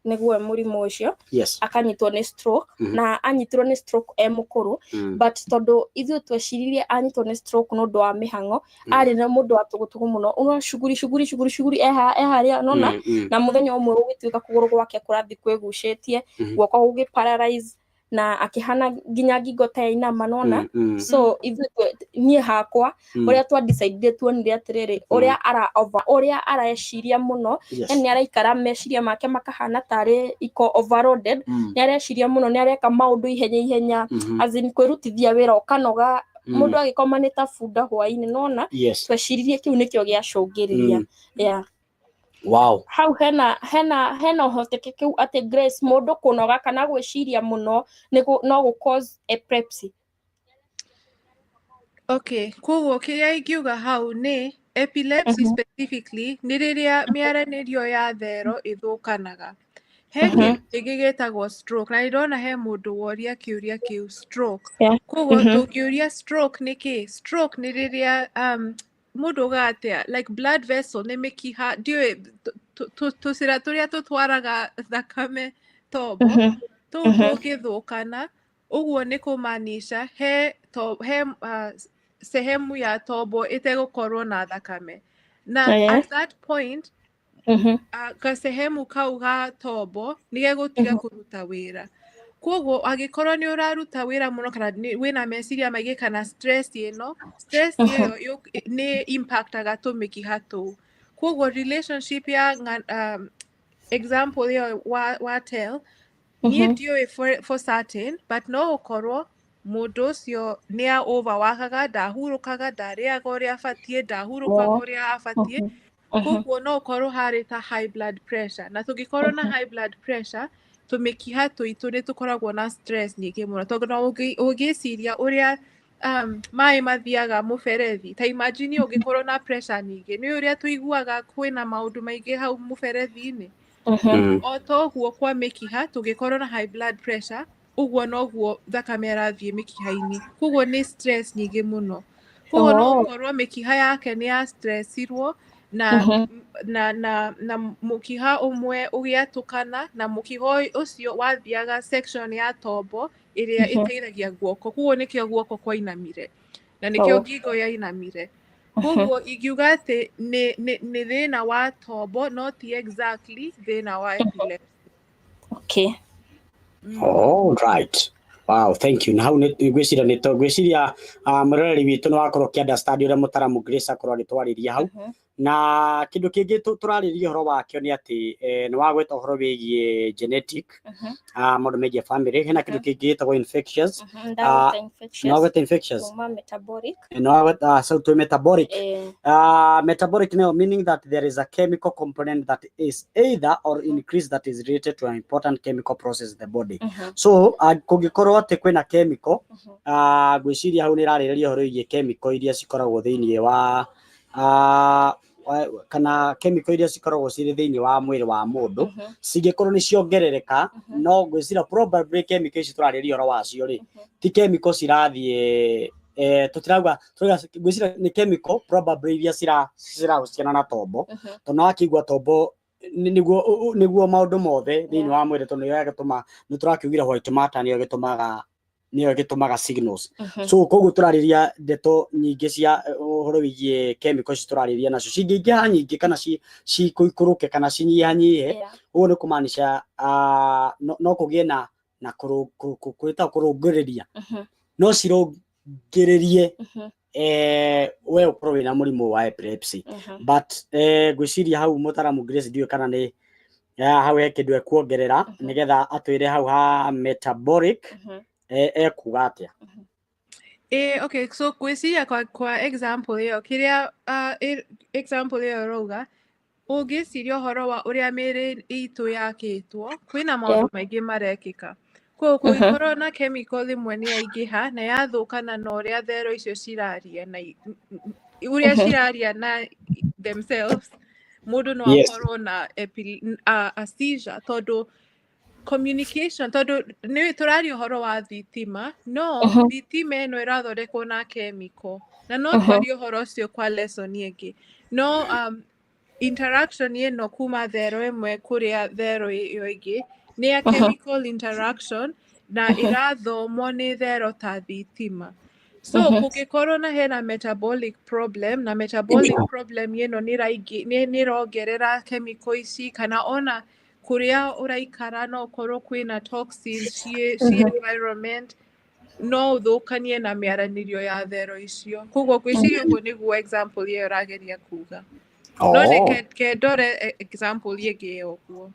nĩguo mũrimũ ũcio, akanyitwo nĩ stroke, na anyitirwo nĩ stroke e mũkũrũ, but tondũ ithuĩ tweciririe anyitwo nĩ stroke nĩ ũndũ wa mĩhang'o, arĩ na mũndũ wa tũgũtũgũ mũno, una shughuli shughuli shughuli shughuli eha eharĩa nona, na mũthenya ũmwe gũgĩtuĩka kũgũrũ gwake kũrathiĩ kwĩgucĩtie, guoko gũgĩ paralyze, na akĩhana nginya ngingo ta yainama nona. So ithuĩ niĩ hakwa, ũrĩa twa decide, tuonire atĩrĩrĩ, ũrĩa ara over, ũrĩa areciria mũno, yani nĩ araikara meciria make makahana tarĩ iko overloaded, nĩ areciria mũno, nĩ areka maũndũ ihenya ihenya, as in kwĩrutithia wĩra ũkanoga, mũndũ agĩkoma nĩ ta bunda hwaĩ-inĩ nona. Tweciririe kĩu nĩkĩo gĩacũngĩrĩria, yeah. Hau hena ũhotekeku atĩ, Grace, mũndũ kũnoga kana gwĩciria mũno no gũ cause epilepsy? Okay, koguo kĩrĩa ingiuga hau nĩ epilepsy specifically nĩ rĩrĩa mĩaranĩrio ya thero ĩthũkanaga. He kĩndũ kĩngĩ gĩtagwo stroke, na nĩndona he mũndũ woria kĩũria kĩu, stroke. Koguo tũngĩũria stroke nĩ kĩ? Stroke nĩ rĩrĩa mũndũ uga atĩa, like blood vessel, nĩ mĩkiha, ndiũĩ, tũcĩra tũrĩa tũtwaraga thakame tombo, tũu tũngĩthũkana, ũguo nĩ kũmaanisha he sehemu ya tombo ĩtegũkorwo na thakame, na at that point gasehemu kau ga tombo nĩ gegũtiga kũruta wĩra. Koguo angĩkorwo nĩ ũraruta wĩra mũno kana wĩna meciria maingĩ kana stress, ĩno stress ĩyo nĩ impactaga tũmĩkiha tũu. Koguo relationship ya example ĩyo wa tell niĩ, ndiũĩ for certain, but no ũkorwo mũndũ ũcio nĩ a overworkaga, ndahurũkaga, ndarĩaga ũrĩa abatiĩ, ndahurũkaga ũrĩa abatiĩ. Koguo no ũkorwo harĩ ta high blood pressure, na tũngĩkorwo na high blood pressure, tũmĩkiha tũitũ nĩ tũkoragwo na stress nyingĩ mũno, tondũ no ũngĩciria ũrĩa maĩ mathiaga mũberethi, ta imagine ũngĩkorwo na pressure nyingĩ, nĩ ũrĩa tũiguaga kwĩna maũndũ maingĩ hau mũberethi-inĩ. O ta ũguo kwa mĩkiha, tũngĩkorwo na high blood pressure, ũguo noguo thakame ĩrathiĩ mĩkiha-inĩ, koguo nĩ stress nyingĩ mũno. Koguo no ũkorwo mĩkiha yake nĩ ya stressirwo na na mũkiha ũmwe ũgĩatũkana, na mũkiha ũcio wathiaga section ya tombo ĩrĩa ĩteithagia guoko. Koguo nĩkĩo guoko kwainamire na nĩkĩo ngingo yainamire. Koguo ingiuga atĩ nĩ thĩna wa tombo, no ti exactly thĩna wa epilepsy. All right. Wow, thank you. Na hau nĩ ngwĩciria nĩ to ngwĩciria mũroreri witũ nĩ wakorwo ũkĩ understand ũrĩa mũtaramu Grace akorwo agĩtwarĩria hau. Na kĩndũ kĩngĩ tũrarĩria ũhoro wakĩo nĩ atĩ nĩ wagweta ũhoro wĩgiĩ genetic, maũndũ megiĩ family. Hena kĩndũ kĩngĩ gĩtagwo infectious. Ndagweta Nĩ infectious wagweta infectious. kuma metabolic. Nĩ wagweta so to metabolic. Metabolic now meaning that there is a chemical component that is either or increased that is related to an important chemical process in the body. So kũngĩkorwo atĩ kwĩna chemical, ngwĩciria hau nĩ ĩrarĩrĩria ũhoro wĩgiĩ chemical iria cikoragwo thĩinĩ wa kana chemical iria cikoragwo cirĩ thĩinĩ wa mwĩrĩ wa mũndũ, cingĩkorwo nĩ ciongerereka, no ngwĩciria probably chemical ici tũrarĩrĩria ũhoro wacio rĩ, ti chemical cirathiĩ, tũtirauga, tũrauga ngwĩciria nĩ chemical probably iria cirahusiana na tombo, tondũ nĩ wakĩigua tombo nĩguo maũndũ mothe thĩinĩ wa mwĩrĩ, tondũ nĩyo ĩgĩtũma, nĩ tũrakiugire white matter nĩyo ĩgĩtũmaga signals. So koguo tũrarĩria ndeto nyingĩ cia ũhoro wĩgiĩ chemical ici tũrarĩria nacio cingĩingĩha nyingĩ kana cikũikũrũke kana cinyihanyihe, ũguo nĩ kũmaanisha no kũgĩe na kwĩta kũrũngĩrĩria, no cirũngĩrĩrie we ũkorwo wĩna mũrimũ wa epilepsy. But ngwĩciria hau mũtaramu Grace, ndiũĩ kana nĩ hau he kĩndũ ekuongerera nĩgetha atwĩre hau ha metabolic ekuga atĩa. Okay, so ngwĩciria kwa example ĩyo kĩrĩa example ĩyo ĩrauga, ũngĩciria ũhoro wa ũrĩa mĩĩrĩ itũ yakĩtwo, kwĩna maũndũ maingĩ marekĩka. Koguo kũngĩkorwo na chemical ĩmwe nĩ yaingĩha na yathũkana na ũrĩa thero icio ciraria na ũrĩa ciraria na themselves, mũndũ no akorwo na a seizure, tondũ communication, tondũ nĩ tũraria ũhoro wa thitima, no thitima ĩno ĩrathondekwo na chemical, na no twarie ũhoro ũcio kwa lesson ĩngĩ, no interaction ĩno kuma thero ĩmwe kũrĩa thero ĩyo ĩngĩ nĩ ya chemical interaction na ĩrathomwo nĩ thero ta thitima. So kũngĩkorwo na hena metabolic problem, na metabolic problem ĩno nĩ ĩrongerera chemical ici, kana ona kũrĩa ũraikara no ũkorwo kwĩna toxins ciĩ environment, no ũthũkanie na mĩaranĩrio ya thero icio. Koguo ngwĩciria ũguo nĩguo example ĩyo ĩrageria kuga, no nĩ kendore example ĩngĩ ĩyo ũguo.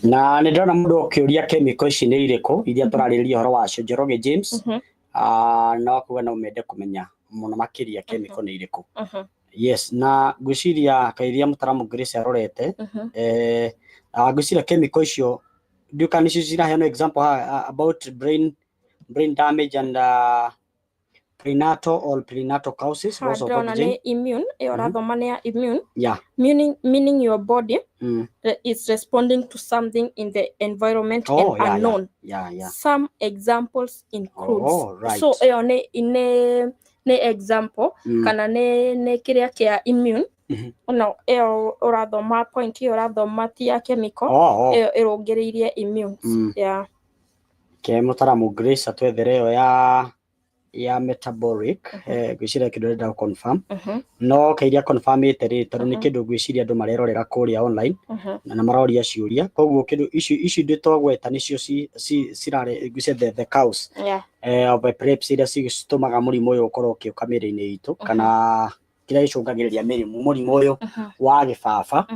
Na nĩ ndĩrona mũndũ ũkĩũria chemical ici nĩ irĩkũ iria tũrarĩrĩria ũhoro wacio, Njoroge James. No kuga no mende kũmenya mũno makĩria chemical nĩ irĩkũ. Yes, na ngwĩciria kairia mũtaramu Grace arorete, ngwĩciria chemical icio ndiũ kana nĩcio ciraheanwo example haha, about brain damage and prenatal or prenatal causes, loss of ndĩrona oxygen. Nĩ immune ĩyo ũrathoma, nĩ ya immune, meaning your body is responding to something in the environment and unknown. Some examples includes. So ĩyo nĩ example kana nĩ kĩrĩa kĩa immune. No ĩyo ũrathoma, point ĩyo ũrathoma ti ya chemical. Ĩyo ĩrũngĩrĩirie immune. Yeah. Ke mũtaramu Grace atwethere ĩyo ya metabolic. Ngwĩciria kĩndũ arenda gũ confirm, no kairia confirmĩte rĩ, tondũ nĩ kĩndũ ngwĩciria andũ marerorera kũrĩa online na maroria ciũria, koguo kĩndũ ici indo twagweta nĩcio cirarĩ ngwĩciria the cause of epilepsy iria citũmaga mũrimũ ũyũ ũkorwo ũkĩũka mĩĩrĩ-inĩ itũ, kana kĩrĩa gĩcũngagĩrĩria mũrimũ ũyũ wa gĩbaba.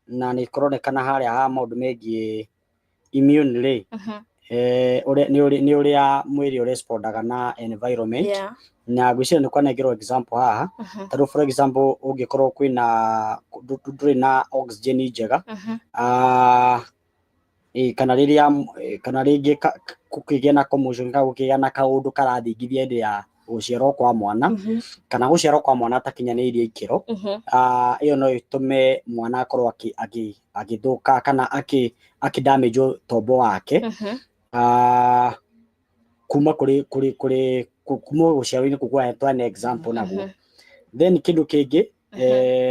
Na nĩ kũronekana harĩa ha maũndũ megiĩ immune rĩ, nĩ ũrĩa mwĩrĩ ũrespondaga na environment. Na ngwĩciria nĩ kwanengerwo example haha, tondũ for example ũngĩkorwo kwĩna ndũrĩ na oxygen njega, kana rĩrĩa kana rĩngĩ gũkĩgĩa na commotion kana gũkĩgĩa na kaũndũ karathingithia hĩndĩ ya gũciarwo kwa mwana, kana gũciarwo kwa mwana atakinyanĩirie ikĩro, ĩyo no ĩtũme mwana akorwo agĩthũka kana akĩ damage tombo wake kuma kũrĩ kuma gũciarwo-inĩ kũu twane example naguo. Then kĩndũ kĩngĩ,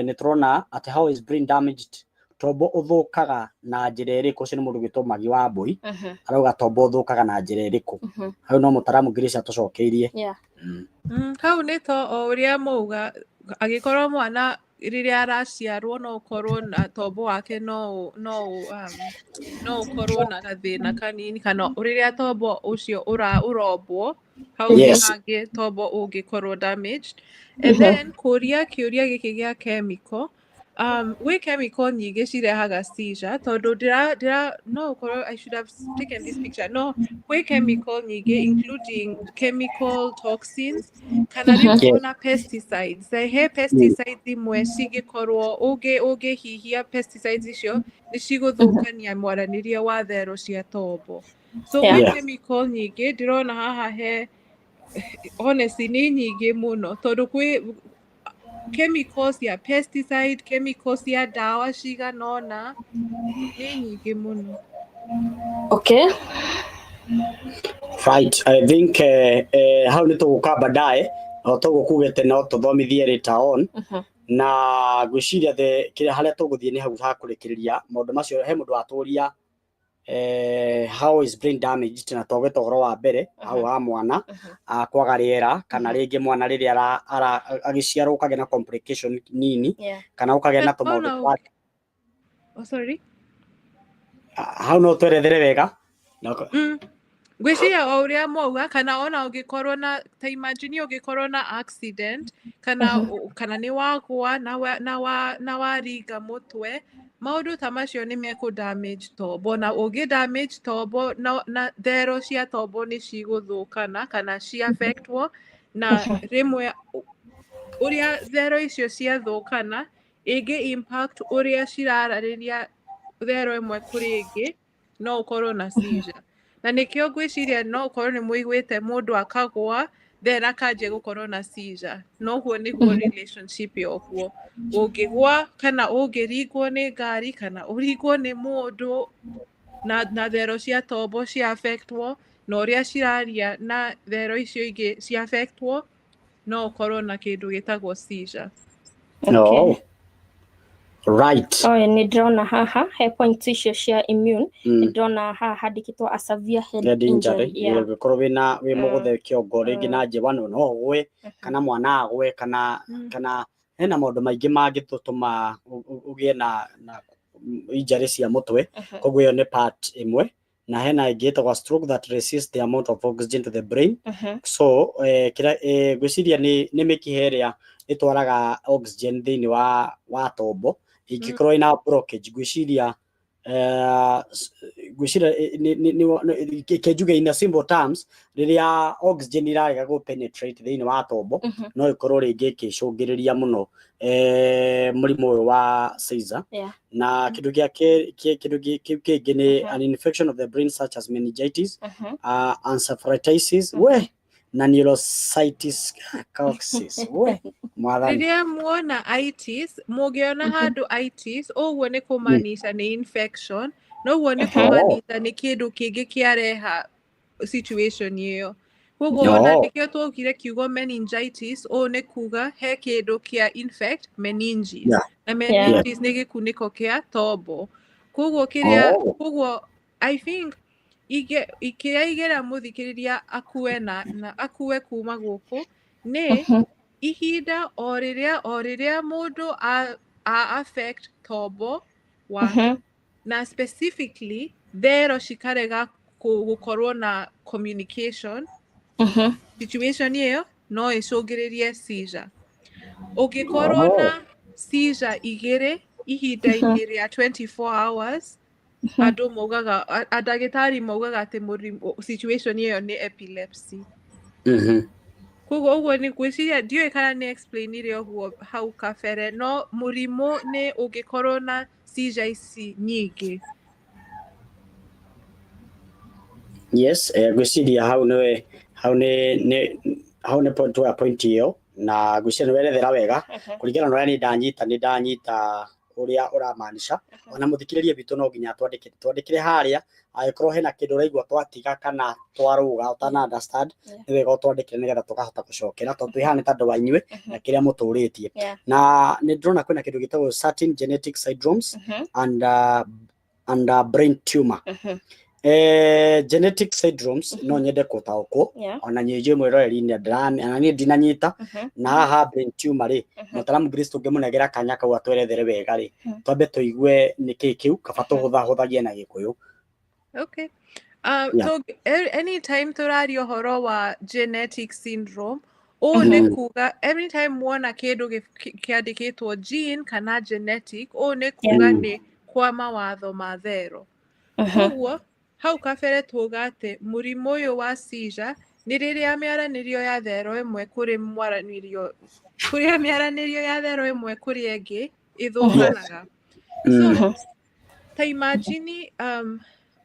nĩ tũrona atĩ how is brain damaged, tombo ũthũkaga na njĩra ĩrĩkũ? Ũcio nĩ mũndũ ũgwĩtwo Magi wa Mbũi, arauga tombo ũthũkaga na njĩra ĩrĩkũ. Hau no mũtaramu Grace atũcokeirie. Hau nĩ to o ũrĩa mauga, angĩkorwo mwana rĩrĩa araciarwo no ũkorwo na tombo wake no ũkorwo na gathĩna kanini, kana rĩrĩa tombo ũcio ũrombwo hau nĩ hangĩ tombo ũngĩkorwo damaged. And then kũria kĩũria gĩkĩ gĩa chemical, gwĩ chemical nyingĩ cirehaga seizure, tondũ ndĩra no ũkorwo I should have taken this picture, no gwĩ chemical nyingĩ including chemical toxins kana rĩmwe ona pesticides. He pesticides imwe cingĩkorwo ũngĩhihia pesticides icio nĩ cigũthũkania mwaranĩrie wa thero cia tombo. So gwĩ chemical nyingĩ ndĩrona haha, he honestly nĩ nyingĩ mũno, tondũ gwĩ chemicals cia pesticide, chemicals cia ndawa cigana ũna, nĩ nyingĩ mũno. Right, I think hau nĩ tũgũka baadaye o toguo kugĩte no tũthomithie later on. Na ngwĩciria the kĩrĩa harĩa tũgũthiĩ nĩ hau ha kũrĩkĩrĩria maũndũ macio. He mũndũ watũria how is brain damaged, na twagweta ũhoro wa mbere hau ha mwana kwaga rĩera, kana rĩngĩ mwana rĩrĩa agĩciarwo ũkagĩa na complication nini, kana ũkagĩa na tũmaũndũ Ona twa Oh, sorry. Hau no twerethere wega. Ngwĩciria o ũrĩa mwauga, kana ona ũngĩkorwo na ta imagine ũngĩkorwo na accident kana kana nĩ wagwa na waringa mũtwe. Maũndũ ta macio nĩ mekũ damage tombo, na ũngĩ damage tombo na thero cia tombo nĩ cigũthũkana kana ci affectwo, na rĩmwe ũrĩa thero icio ciathũkana ĩngĩ impact ũrĩa cirararĩria thero ĩmwe kũrĩ ĩngĩ, no ũkorwo na seizure. Na nĩkĩo ngwĩciria no ũkorwo nĩ mũiguĩte mũndũ akagwa then akanjia gũkorwo na seizure. Noguo nĩguo relationship ya ũguo, ũngĩgwa kana ũngĩringwo nĩ ngari kana ũringwo nĩ mũndũ na thero cia tombo cia affectwo, na ũrĩa ciraria na thero icio ingĩ cia affectwo, no ũkorwo na kĩndũ gĩtagwo seizure. No. Right. Oe nĩ ndĩrona haha he points icio cia immune. Nĩ ndĩrona haha handĩkĩtwo a severe head Head injury. injury. Yeah. Ũngĩkorwo wĩna wĩ mũgũthe kĩongo rĩngĩ na njĩwa no ũgwe kana mwana agwe kana kana hena maũndũ maingĩ mangĩtũtũma ũgĩe na injury cia mũtwe. Koguo ĩyo nĩ part ĩmwe, na hena ĩngĩ ĩtagwo stroke that resists the amount of oxygen to the brain. So kĩrĩa ngwĩciria nĩ mĩkiha ĩrĩa ĩtwaraga oxygen thĩinĩ wa tombo ingĩkorwo ĩna blockage, ngwĩciria ngwĩciria njuge in a simple terms, rĩrĩa oxygen irarega gũ penetrate thĩinĩ wa tombo, no ĩkorwo rĩngĩ ĩkĩcũngĩrĩria mũno mũrimũ ũyũ wa seizure. Na kĩndũ gĩa kĩndũ kĩu kĩngĩ nĩ an infection of the brain such as meningitis, encephalitis we na neurocysticercosis, we mwathani. Rĩrĩa muona itis, mũngĩona handũ itis, ũguo nĩ kũmaanisha nĩ infection, na ũguo nĩ kũmaanisha nĩ kĩndũ kĩngĩ kĩareha situation ĩyo. Koguo ona nĩkĩo twaugire kiugo meningitis, ũũ nĩ kuga he kĩndũ kĩa infect meninges. Na meninges nĩ gĩkunĩko kĩa tombo. Koguo kĩrĩa koguo I think kĩrĩa igera mũthikĩrĩria akue na akue kuma gũkũ nĩ ihinda o rĩrĩa mũndũ a affect tombo wake, na specifically thero cikarega gũkorwo na communication, situation ĩyo no ĩcũngĩrĩrie seizure. Ũngĩkorwo na seizure igĩrĩ ihinda-inĩ rĩa 24 hours, andũ maugaga, ndagĩtarĩ maugaga atĩ mũrimũ situation ĩyo nĩ epilepsy. Koguo ũguo nĩ ngwĩciria, ndiũĩ kana nĩ explainire ũguo hau kabere, no mũrimũ nĩ ũngĩkorwo na seizure ici nyingĩ. Yes, ngwĩciria hau nĩ hau nĩ hau nĩ point wa point ĩyo, na ngwĩciria nĩ werethera wega kũringana na ũrĩa nĩ ndanyita ũrĩa ũramaanisha. Ona mũthikĩrĩria witũ no nginya twandĩkĩre harĩa angĩkorwo hena kĩndũ ũraigua twatiga kana twarũga ũtana understand. Nĩ wega ũtwandĩkĩre nĩgetha tũkahota gũcokera, tondũ twĩ haha nĩ tondũ wa inyuĩ na kĩrĩa mũtũrĩtie. Na nĩ ndĩrona kwĩna kĩndũ gĩtagwo certain genetic syndromes and brain tumor. Genetic syndromes no nyende gũtaũkwo. Ona nyinjũ mwĩroreri-inĩ ona niĩ ndinanyita. Na haha brain tumor rĩ, mũtaramu Grace, tũngĩmũnengera kanya kau atwerethere wega rĩ, twambe tũigue nĩkĩĩ kĩu, kaba tũhũthahũthagie na Gĩkũyũ. Okay. So anytime tũraria ũhoro wa genetic syndrome, ũũ nĩ kuga anytime wona kĩndũ kĩandĩkĩtwo gene kana genetic, ũũ nĩ kuga nĩ kwa mawatho ma thero. Koguo hau kabere tuoga atĩ mũrimũ ũyũ wa seizure nĩ rĩrĩa mĩaranĩrio ya thero ĩmwe kũrĩ mwaranĩrio kũrĩa mĩaranĩrio ya thero ĩmwe kũrĩ ĩngĩ ĩthũkanaga. So ta imagine,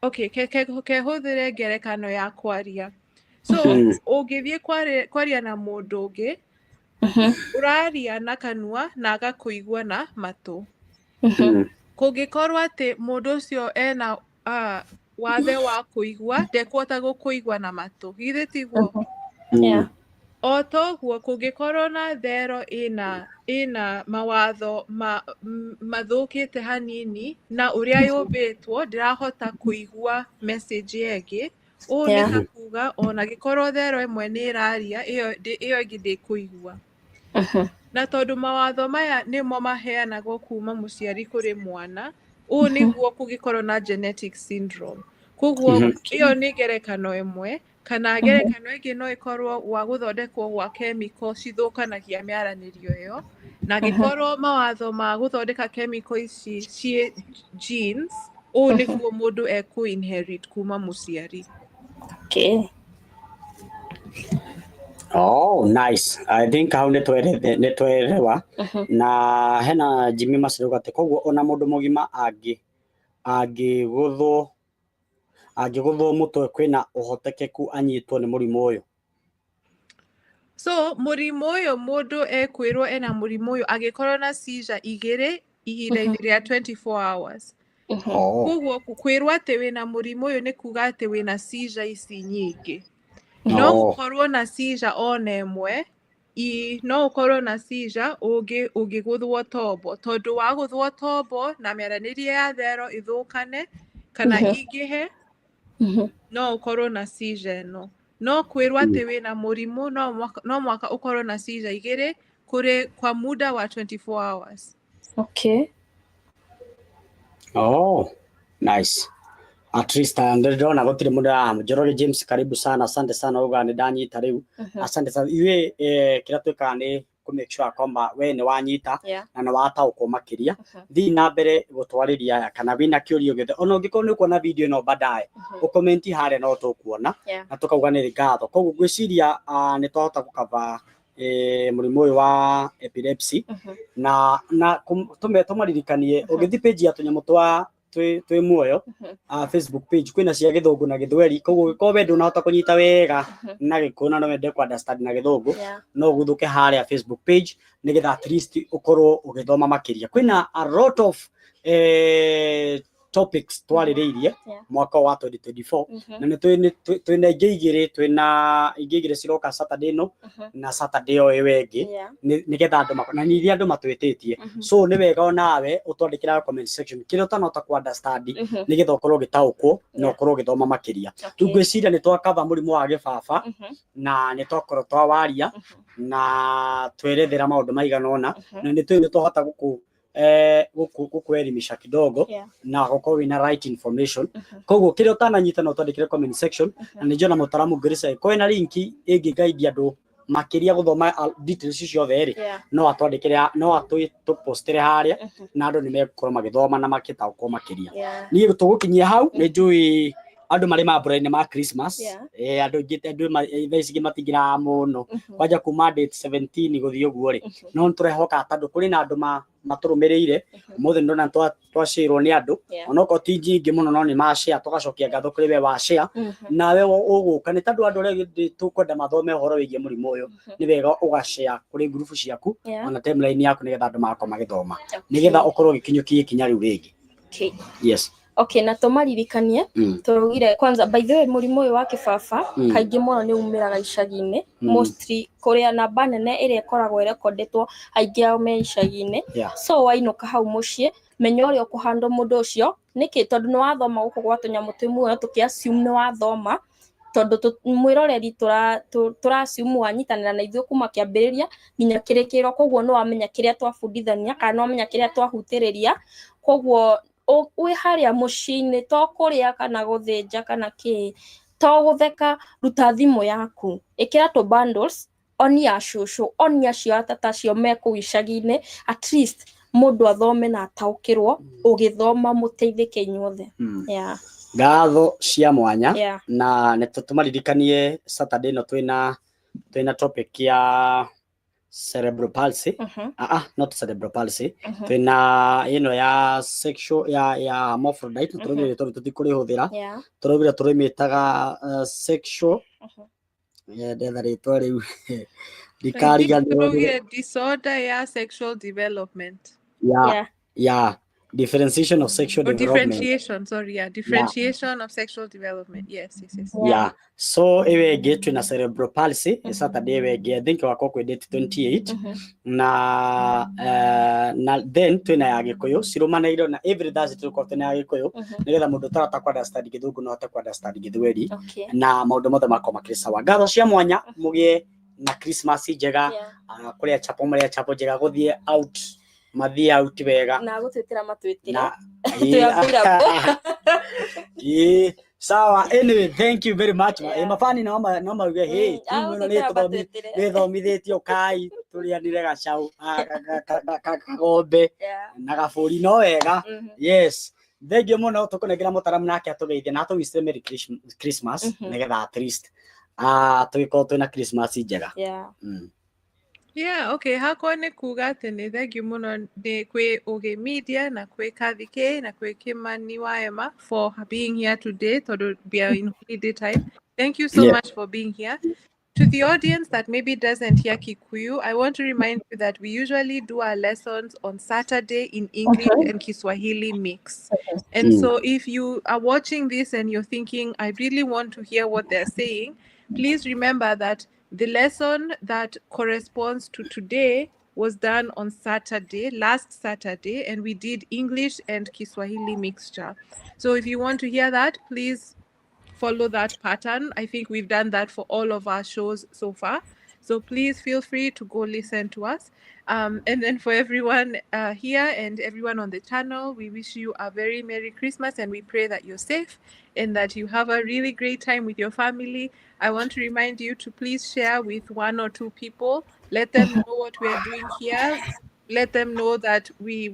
okay, kehũthĩre ngerekano ya kwaria. So ũngĩthiĩ kwaria na mũndũ ũngĩ, ũraria na kanua na agakũigua na matũ. Kũngĩkorwo atĩ mũndũ ũcio ena wathe wa kũigua, ndekũhota gũkũigua na matũ, githĩ tiguo? Yeah. O toguo kũngĩkorwo na thero ĩna mawatho mathũkĩte hanini na ũrĩa yũmbĩtwo ndĩrahota kũigua message ĩyo ĩngĩ, ũũ nĩ ta kuga ona gĩkorwo thero ĩmwe nĩ ĩraria, ĩyo ĩngĩ ndĩkũigua. Na tondũ mawatho maya nĩmo maheanagwo kuma mũciari kũrĩ mwana, ũũ nĩguo kũngĩkorwo na genetic syndrome. Koguo ĩyo nĩ ngerekano ĩmwe, kana ngerekano ĩngĩ no ĩkorwo gwa gũthondekwo gwa chemical cithũkanagia mĩaranĩrio ĩyo. Na angĩkorwo mawatho ma gũthondeka chemical ici ciĩ genes, ũũ nĩguo mũndũ ekũ inherit kuma mũciari. Okay. Oh, nice. I think hau nĩ twerewa na hena Jimmy Maciruga atĩ koguo ona mũndũ mũgima angĩgũthwo mũtwe kwĩna ũhotekeku anyitwo nĩ mũrimũ ũyũ. So mũrimũ ũyũ mũndũ ekwĩrwo ena mũrimũ ũyũ angĩkorwo na seizure igĩrĩ ihinda-inĩ rĩa 24 hours. Oh. Koguo kwĩrwo atĩ wĩna mũrimũ ũyũ nĩ kuga atĩ wĩna seizure ici nyingĩ. No Oh. gũkorwo na seizure ona ĩmwe, no ũkorwo na seizure ũngĩgũthwo tombo, tondũ wagũthwo tombo na mĩaranĩrie ya thero ĩthũkane kana ingĩhe, no ũkorwo na seizure ĩno. No kwĩrwo atĩ wĩna mũrimũ no mwaka ũkorwo na seizure igĩrĩ kũrĩ kwa muda wa 24 hours. Okay. Oh, nice. At least ndĩrona gũtirĩ mũndũ haha. Njoroge James, karibu sana, asante sana uga nĩ ndanyita rĩu. Asante sana. Ithuĩ kĩrĩa twĩkaga nĩ kũ make sure kwamba we nĩ wanyita na nĩ wataũkwo makĩria. Thiĩ na mbere gũtwarĩria aya kana wĩna kĩũria gĩothe ona ũngĩkorwo nĩ ũkuona video ĩno baadaye ũkomenti harĩa no tũkuona na tũkauga nĩ ngatho. Koguo ngwĩciria nĩ twahota gũkaba mũrimũ ũyũ wa epilepsy na tũmaririkanie ũgĩthiĩ page ya tũnyamũ twa twĩ muoyo Facebook page kwĩna cia gĩthũngũ na gĩthweri, koguo ũngĩkorwo we ndũnahota kũnyita wega na gĩkũyũ na no wende kũ understand na gĩthũngũ no ũguthũke harĩa Facebook page nĩgetha at least ũkorwo ũgĩthoma makĩria. Kwĩna a lot of topics twarĩrĩirie mwaka wa 2024 na nĩ twĩna ingĩ igĩrĩ, twĩna ingĩ igĩrĩ ciroka Saturday ĩno na Saturday o ĩyo ĩngĩ nĩgetha andũ na nĩ iria andũ matwĩtĩtie. So nĩ wega onawe ũtwandĩkĩra comment section kĩrĩa ũtanahota kũ understand nĩgetha ũkorwo ũgĩtaũkwo na ũkorwo ũgĩthoma makĩria. Rĩu ngwĩciria nĩ twakaba mũrimũ wa gĩbaba na nĩ twakorwo twawaria na twerethera maũndũ maigana ũna na nĩ tũĩ nĩ twahota gũkũ gũkwelimisha kidogo na gũkorwo wĩna right information. Koguo kĩrĩa ũtananyita no ũtwandĩkĩre comment section na nĩ njona mũtaramu Grace kwĩna linki ĩngĩ guide andũ makĩria gũthoma details ciothe rĩ, no atwandĩkĩre, no atũpostĩre harĩa na andũ nĩ megũkorwo magĩthoma na makĩtaũkwo makĩria. Niĩ tũgũkinyia hau nĩ njũĩ andũ marĩ mambura-inĩ ma Christmas, andũ aingĩ andũ thaa ici matingĩraga mũno kwanja kuma date 17 gũthiĩ ũguo rĩ, no nĩtũrehoka tondũ kũrĩ na andũ matũrũmĩrĩire ũmũthĩ ndona twacĩrwo nĩ andũ onokorwo ti nyingĩ mũno no nĩ ma share, tũgacokia ngatho kũrĩ we wa share nawe ũgũka nĩ tondũ andũ arĩa tũkwenda mathome ũhoro wĩgiĩ mũrimũ ũyũ nĩ wega ũgashare kũrĩ ngurubu ciaku ona timeline yaku nĩgetha andũ magakorwo magĩthoma nĩgetha ũkorwo ũgĩkinyũkia ikinya rĩu rĩngĩ. Yes. Okay, na tũmaririkanie tũraugire kwanza by the way mũrimũ ũyũ wa kĩbaba kaingĩ mũno nĩ umĩraga icagi-inĩ mostly kũrĩa namba nene ĩrĩa ĩkoragwo ĩrekondetwo aingĩ ao me icagi-inĩ. So wainũka hau mũciĩ menya ũrĩa ũkũhandwo mũndũ ũcio nĩkĩ, tondũ nĩ wathoma gũkũ gwa tũnyamũ twĩ muoyo tũkĩ assume nĩ wathoma tondũ mwĩroreri tũra assume wanyitanĩra na ithuĩ kuma kĩambĩrĩria nginya kĩrĩkĩrĩro, koguo nĩ wamenya kĩrĩa twabundithania kana nĩ wamenya kĩrĩa twahutĩrĩria. Koguo wĩ harĩa mũciĩ-inĩ to kũrĩa kana gũthĩnja kana kĩ, to gũtheka, ruta thimũ yaku ĩkĩra tũ bundles onia cũcũ onia acio atata acio me kũu icagi-inĩ, at least mũndũ athome na ataũkĩrwo ũgĩthoma mũteithĩke inyuothe. Ngatho cia mwanya na nĩ tũmaririkanie Saturday ĩno twĩna topic ya cerebral palsy. Not cerebral palsy, twĩna ĩno ya sexual ya hermaphrodite, tũraugire tondũ tũtikũrĩhũthĩra, tũraugire tũrĩmĩtaga sexual ndetha rĩtwa rĩu ndikariganĩrwo, disorder ya sexual development, yeah differentiation of sexual development, differentiation, sorry, yeah, differentiation of sexual development, yes. Yeah, so ĩyo ĩngĩ twĩna cerebral palsy Saturday ĩyo ĩngĩ, I think wakwa kwĩ date 28 na na then twĩna ya Gĩkũyũ cirũmanĩrĩire na every Thursday tũkorwo twĩna ya Gĩkũyũ nĩgetha mũndũ ũtarahota kũ understand Gĩthũngũ no ahote kũ understand Gĩthweri na maũndũ mothe makorwo makĩrĩ sawa. Ngatho cia mwanya, mũgĩe na Christmas njega, kũrĩa chapo marĩa chapo njega, gũthiĩ out mathiĩ out wega na gũtwĩtĩra matwĩtĩra. Sawa, anyway, thank you very much. Mafani no mauge hey, timu ĩno nĩ ĩthomithĩtio kai. Tũrĩanĩre gacau, kagombe na gabũri no wega. Yes, thengiũ mũno, tũkũnengera mũtaramu nake atũgeithie na atũwicire Merry Christmas, nĩgetha at least tũgĩkorwo twĩna Christmas njega. Yeah, okay. Hakwa nĩ kuga atĩ nĩ thengiũ mũno nĩ kwĩ Ũgĩ Media na kwĩ Kathi K na kwĩ Kimani Waema for being here today, tondũ we are in holiday time. Thank you so much for being here. To the audience that maybe doesn't hear Kikuyu, I want to remind you that we usually do our lessons on Saturday in English and Kiswahili mix. And so if you are watching this and you're thinking, "I really want to hear what they're saying," please remember that the lesson that corresponds to today was done on Saturday, last Saturday, and we did English and Kiswahili mixture. So if you want to hear that, please follow that pattern. I think we've done that for all of our shows so far. So please feel free to go listen to us. And then for everyone here and everyone on the channel, we wish you a very Merry Christmas and we pray that you're safe and that you have a really great time with your family. I want to remind you to please share with one or two people. Let them know what we are doing here. Let them know that we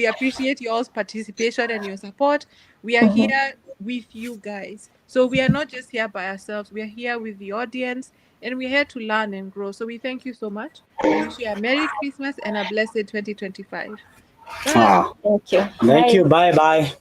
appreciate y'all's participation and your support. We are here with you guys. So we are not just here by ourselves. We are here with the audience and we're here to learn and grow. So we thank you so much. We wish you a Merry Christmas and a blessed 2025. Bye. Ah, Thank you. thank Bye. you. Bye bye.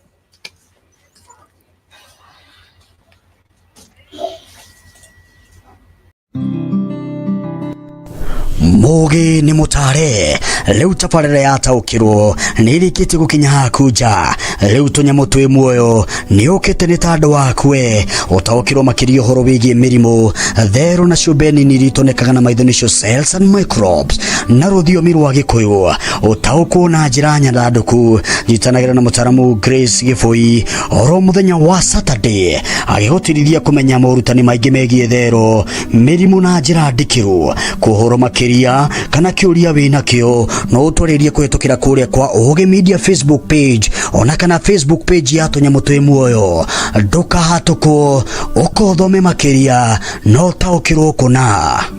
Mugi nĩ mũtare, rĩu tabarĩra yataũkĩrwo nĩ ĩrĩkĩtie gũkinya haku nja. Rĩu tũnyamũ twĩ muoyo nĩ ũkĩte nĩ ta andũ akue ũtaũkĩrwo makĩria ũhoro wĩgiĩ mĩrimũ, therũ na ciũmbe nini iria itonekaga na maitho, nĩcio cells and microbes na rũthiomi rwa Gĩkũyũ, ũtaũkwo na njĩra nyandandũku. Nyitanagĩra na mũtaramu Grace Gĩbũi oro mũthenya wa Saturday agĩgũtirithia kũmenya morutani maingĩ megiĩ thero, mĩrimũ na njĩra ndikĩru. Kũhoro makĩria kana kĩũria wĩnakĩo no ũtwarĩrie kũhĩtũkĩra kũrĩa kwa Ũgĩ Media Facebook page ona kana Facebook page ya Tũnyamũ Twĩ Muoyo. Ndũkahatũkwo, ũkothome makĩria no ũtaũkĩrwo kũna.